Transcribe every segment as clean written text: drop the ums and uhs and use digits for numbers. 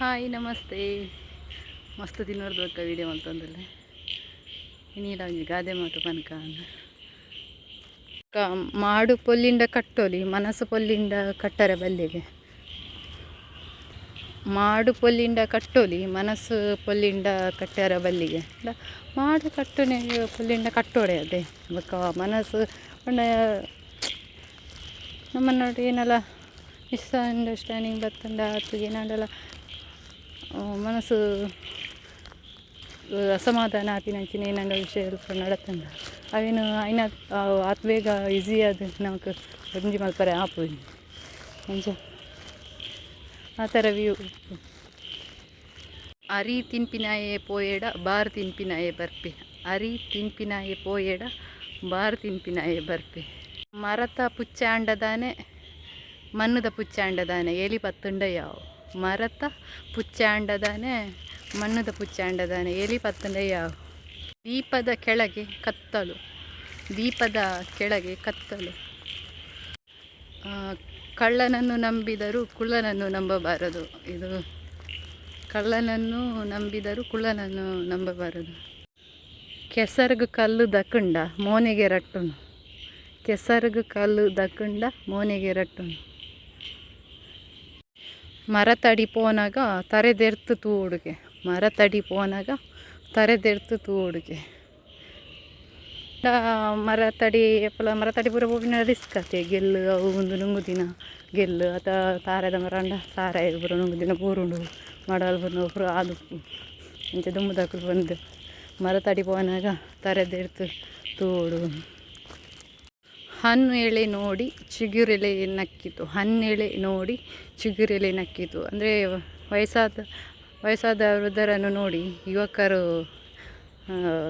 Hi, namaste. ಮಸ್ತ್ ದಿನೊರ್ದು ಬೊಕ್ಕ video ಮಲ್ತೊಂದುಲ್ಲೆ. ಇನಿಲ ಒಂಜಿ ಗಾದೆ ಮಾತು ಪನ್ಕ. ಮಾಡು ಪೊಲ್ಲಿಂಡ ಕಟ್ಟೋಲಿ, ಮನಸ್ಸು ಪೊಲ್ಲಿಂಡ ಕಟ್ಟರೆ ಬಲ್ಲಿಗೆ. ಮಾಡು ಪೊಲ್ಲಿಂಡ ಕಟ್ಟೋಲಿ, ಮನಸ್ಸು ಪೊಲ್ಲಿಂಡ ಕಟ್ಟರೆ ಬಲ್ಲಿಗೆ. ಮಾಡು ಕಟ್ಟುನೆ ಪೊಲ್ಲಿಂಡ ಕಟ್ಟೋಡೆ ಅದೇ. ಬೊಕ್ಕ ಮನಸ್ಸು ಪಂಡ ನಮ್ಮನೋಡು ಏನಲ ಮಿಸ್ಅಂಡರ್ಸ್ಟ್ಯಾಂಡಿಂಗ್ ಬತ್ತಂಡ ಆತು ಏನಾಂಡಲ ಮನಸ್ಸು ಅಸಮಾಧಾನ ಆಪಿನಂಚಿನ ಏನಾಂಡ ವಿಷಯ ನಡತ್ಂಡ ಅವೆನ್ ಐನ ಆತ್ ಬೇಗ ಈಸಿ ಆದ್ ನಮಕ್ ಒಂಜಿ ಮಲ್ಪರೆ ಆಪುಜಿ. ಅಂಚ ಆ ಥರ ವ್ಯೂ. ಅರಿ ತಿನ್ಪಿನಾಯೆ ಪೋಯೆಡ ಬಾರ್ ತಿನ್ಪಿನಾಯೆ ಬರ್ಪೆ. ಅರಿ ತಿನ್ಪಿನಾಯೆ ಪೋಯೆಡ ಬಾರ್ ತಿನ್ಪಿನಾಯೆ ಬರ್ಪೆ. ಮರತ ಪುಚ್ಚಾಂಡದಾನೆ, ಮಣ್ಣುದ ಪುಚ್ಚಾಂಡದಾನೆ, ಎಲಿ ಪತ್ತುಂಡ ಯಾವು. ಮರತ ಪುಚ್ಚಾಂಡದಾನೆ, ಮಣ್ಣುದ ಪುಚ್ಚಾಂಡದಾನೆ, ಎಲಿ ಪತ್ತುಂಡ ಯಾವು. ದೀಪದ ಕೆಳಗೆ ಕತ್ತಲು. ದೀಪದ ಕೆಳಗೆ ಕತ್ತಲು. ಕಳ್ಳನನ್ನು ನಂಬಿದರೂ ಕುಳ್ಳನನ್ನು ನಂಬಬಾರದು. ಇದು ಕಳ್ಳನನ್ನು ನಂಬಿದರೂ ಕುಳ್ಳನನ್ನು ನಂಬಬಾರದು. ಕೆಸರ್ಗ್ ಕಲ್ಲು ದಕ್ಕುಂಡ ಮೋನೆಗೆ ರಟ್ಟುನು. ಕೆಸರ್ಗ್ ಕಲ್ಲು ದಕ್ಕುಂಡ ಮೋನೆಗೆ ರಟ್ಟುನು. ಮರತಡಿ ಪೋನಗ ತರೆದೆರ್ತು ತೂಡುಗೆ. ಮರತಡಿ ಪೋನಗ ತರೆದೆರ್ತು ತೂಡುಗೆ. ಮರತಡಿ ಏಪಲ ಮರತಡಿ ಪೂರ ಪೋಪಿನ ರಿಸ್ಕ್ ಅತೆ. ಗೆಲ್ಲು ಅವು ಉಂದು ನುಂಗುದಿನ ಗೆಲ್ಲು ಅತ ತಾರೆದ ಮರಂಡ ತಾರಾಯಿ ಪೂರ ನುಂಗುದಿನ ಪೂರುಂಡು ಮಡಲ್ ಪೂರ ಪೂರ ಆದುಪ್ಪು. ಇಂಚ ದುಂಬುದಕುಲು ಪಂದ್ ಮರತಡಿ ಪೋನಗ ತರೆದೆರ್ತು ತೂಡು. ಹಣ್ಣು ನೋಡಿ ಚಿಗುರೆಲೆ ನಕ್ಕಿತು. ಹನ್ನೆಳೆ ನೋಡಿ ಚಿಗುರೆಲೆ ನಕ್ಕಿತು. ಅಂದರೆ ವಯಸ್ಸಾದ ವಯಸ್ಸಾದ ವೃದ್ಧರನ್ನು ನೋಡಿ ಯುವಕರು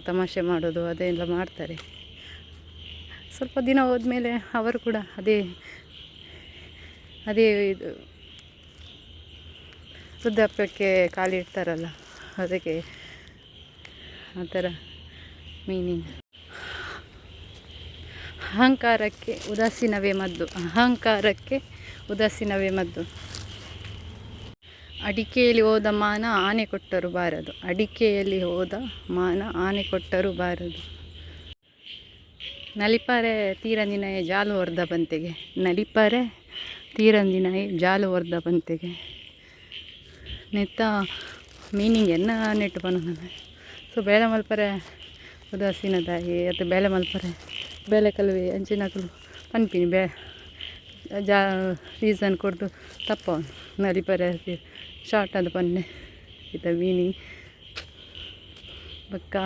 ತಮಾಷೆ ಮಾಡೋದು, ಅದೆಲ್ಲ ಮಾಡ್ತಾರೆ. ಸ್ವಲ್ಪ ದಿನ ಹೋದ್ಮೇಲೆ ಅವರು ಕೂಡ ಅದೇ ಅದೇ ಇದು ವೃದ್ಧಾಪ್ಯಕ್ಕೆ ಕಾಲಿಡ್ತಾರಲ್ಲ, ಅದಕ್ಕೆ ಆ ಥರ ಮೀನಿಂಗ್. ಅಹಂಕಾರಕ್ಕೆ ಉದಾಸೀನವೇ ಮದ್ದು. ಅಹಂಕಾರಕ್ಕೆ ಉದಾಸೀನವೇ ಮದ್ದು. ಅಡಿಕೆಯಲ್ಲಿ ಹೋದ ಮಾನ ಆನೆ ಕೊಟ್ಟರು ಬಾರದು. ಅಡಿಕೆಯಲ್ಲಿ ಹೋದ ಮಾನ ಆನೆ ಕೊಟ್ಟರು ಬಾರದು. ನಲಿಪರೆ ತೀರಂದಿನಾಯೆ ಜಾಲು ಒರ್ದ ಪಂತೆಗೆ. ನಲಿಪರೆ ತೀರಂದಿನಾಯೆ ಜಾಲು ಒರ್ದ ಪಂತೆಗೆ. ನೆತ್ತ ಮೀನಿಂಗ್ ಎನ್ನ ನೆಟ್ ಪನೊಂದು. ಸೊ ಬೇಲೆ ಮಲ್ಪರೆ ಉದಾಸೀನದಾಯೆ ಅತ್ತ ಬೇಲೆ ಮಲ್ಪರೆ ಬೇಲೆ ಕಲ್ವೆ ಅಂಚಿನಕುಲು ಪನ್ಪಿನಿ ಬೇ ಜಾ ರೀಸನ್ ಕೊರ್ದು ತಪ್ಪ ನಲಿಪರೆ ಶಾರ್ಟ್ ಅದು ಪನ್ನೆ ಇತ್ತ ಮೀನಿಂಗ್. ಬೊಕ್ಕ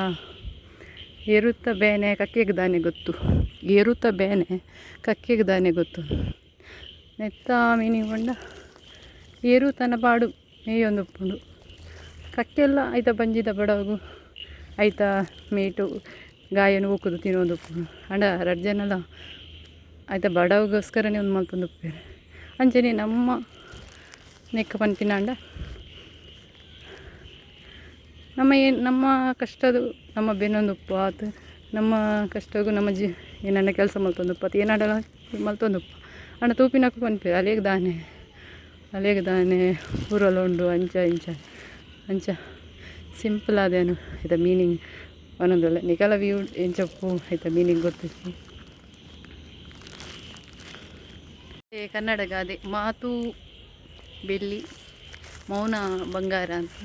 ಎರುತ ಬೇನೆ ಕಕ್ಕೆಗ್ ದಾನೆ ಗೊತ್ತು. ಎರುತ ಬೇನೆ ಕಕ್ಕೆಗ್ ದಾನೆ ಗೊತ್ತು. ನೆತ್ತ ಮೀನಿಂಗ್ ಪಂಡ ಎರು ತನ್ನ ಪಾಡು ಮೇಯೊಂದುಪ್ಪುಂಡು, ಕಕ್ಕೆಲ್ಲ ಐತ ಬಂಜಿದ ಬಡವುಗು ಐತ ಮೇಟು ಗಾಯನ್ ಒಕ್ಕುದು ತಿನ್ನೊಂದುಪ್ಪುಂಡು. ಆಂಡ ರಡ್ಡ್ ಜನಲ ಐತ ಬಡವುಗೋಸ್ಕರನೇ ಉಂದು ಮಲ್ತೊಂದುಪ್ಪುವೆರ್. ಅಂಚನೆ ನಮ್ಮ ನೆಕ್ ಪನ್ಪಿನಾಂಡ ನಮ್ಮ ಏನು ನಮ್ಮ ಕಷ್ಟದು ನಮ್ಮ ಬೆನೊಂದುಪ್ಪು ಆತು, ನಮ್ಮ ಕಷ್ಟಗೂ ನಮ್ಮ ಜಿ ಏನನ್ನ ಕೆಲಸ ಮಲ್ತೊಂದುಪ್ಪು ಅತ್ ಏನಾಂಡಲ ಮಲ್ತೊಂದುಪ್ಪು. ಆಂಡ ತೂಪಿನಕುಲು ಪನ್ಪೆರ್ ಅಲೆಗ್ ದಾನೆ, ಅಲೆಗ್ ದಾನೆ ಪೂರಲ ಉಂಡು, ಅಂಚ ಇಂಚ ಅಂಚ. ಸಿಂಪಲ್ ಆದೇನು ಐತ ಮೀನಿಂಗ್ ಪನೊಂದುಲ್ಲೆ. ನಿಕಲ ವ್ಯೂ ಎಂಚ ಉಪ್ಪು ಐತ ಮೀನಿಂಗ್ ಗೊತ್ತಿಜ್ಜಿ. ಕನ್ನಡ ಗಾದೆ, ಮಾತು ಬೆಳ್ಳಿ, ಮೌನ ಬಂಗಾರ ಅಂತ.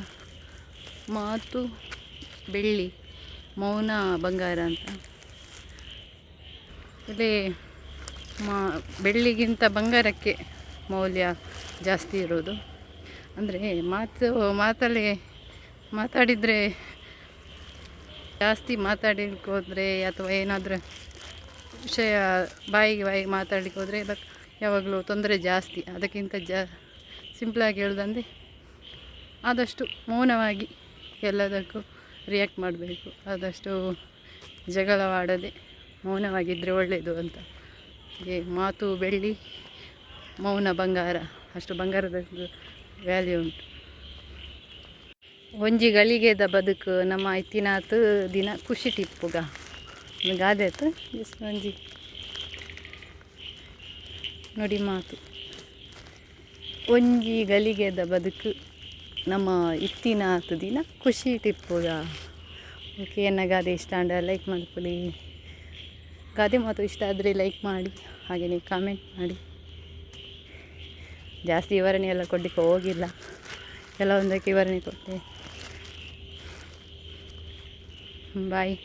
ಮಾತು ಬೆಳ್ಳಿ, ಮೌನ ಬಂಗಾರ ಅಂತ. ಇಲ್ಲಿ ಮಾ ಬೆಳ್ಳಿಗಿಂತ ಬಂಗಾರಕ್ಕೆ ಮೌಲ್ಯ ಜಾಸ್ತಿ ಇರೋದು. ಅಂದರೆ ಮಾತು ಮಾತಲ್ಲಿ ಮಾತಾಡಿದರೆ, ಜಾಸ್ತಿ ಮಾತಾಡಲಿಕ್ಕೆ ಹೋದರೆ ಅಥವಾ ಏನಾದರೂ ವಿಷಯ ಬಾಯಿಗೆ ಬಾಯಿಗೆ ಮಾತಾಡಲಿಕ್ಕೆ ಹೋದರೆ ಯಾವಾಗಲೂ ತೊಂದರೆ ಜಾಸ್ತಿ. ಅದಕ್ಕಿಂತ ಸಿಂಪ್ಲಾಗಿ ಹೇಳೋದಂದ್ರೆ ಆದಷ್ಟು ಮೌನವಾಗಿ ಎಲ್ಲದಕ್ಕೂ ರಿಯಾಕ್ಟ್ ಮಾಡಬೇಕು. ಆದಷ್ಟು ಜಗಳವಾಡದೆ ಮೌನವಾಗಿದ್ದರೆ ಒಳ್ಳೆಯದು ಅಂತ. ಹಾಗೆ ಮಾತು ಬೆಳ್ಳಿ, ಮೌನ ಬಂಗಾರ. ಅಷ್ಟು ಬಂಗಾರದ ವ್ಯಾಲ್ಯೂ ಉಂಟು. ಒಂಜಿ ಗಳಿಗೆದ ಬದುಕು ನಮ್ಮ ಇತ್ತಿನಾತ್ ದಿನ ಖುಷಿ ಇಪ್ಪುಗ. ಗಾದೆ ಆತು, ಜಸ್ಟ್ ಒಂಜಿ ನುಡಿ ಮಾತು. ಒಂಜಿ ಗಳಿಗೆದ ಬದುಕು. ನಮ ಇತ್ತಿನಾತ್ ದಿನ ಖುಷಿಟ್ ಇಪ್ಪುಗ. ಓಕೆ, ಎನ್ನ ಗಾದೆ ಇಷ್ಟ ಆಂಡ ಲೈಕ್ ಮಲ್ಪುಲೆ. ಗಾದೆ ಮಾತು ಇಷ್ಟ ಆದರೆ ಲೈಕ್ ಮಾಡಿ, ಹಾಗೆಯೇ ಕಾಮೆಂಟ್ ಮಾಡಿ. ಜಾಸ್ತಿ ವಿವರಣೆ ಎಲ್ಲ ಕೊಡಲಿಕ್ಕೆ ಹೋಗಿಲ್ಲ, ಕೆಲವೊಂದಕ್ಕೆ ವಿವರಣೆ ಕೊಟ್ಟೆ. ಬಾಯ್.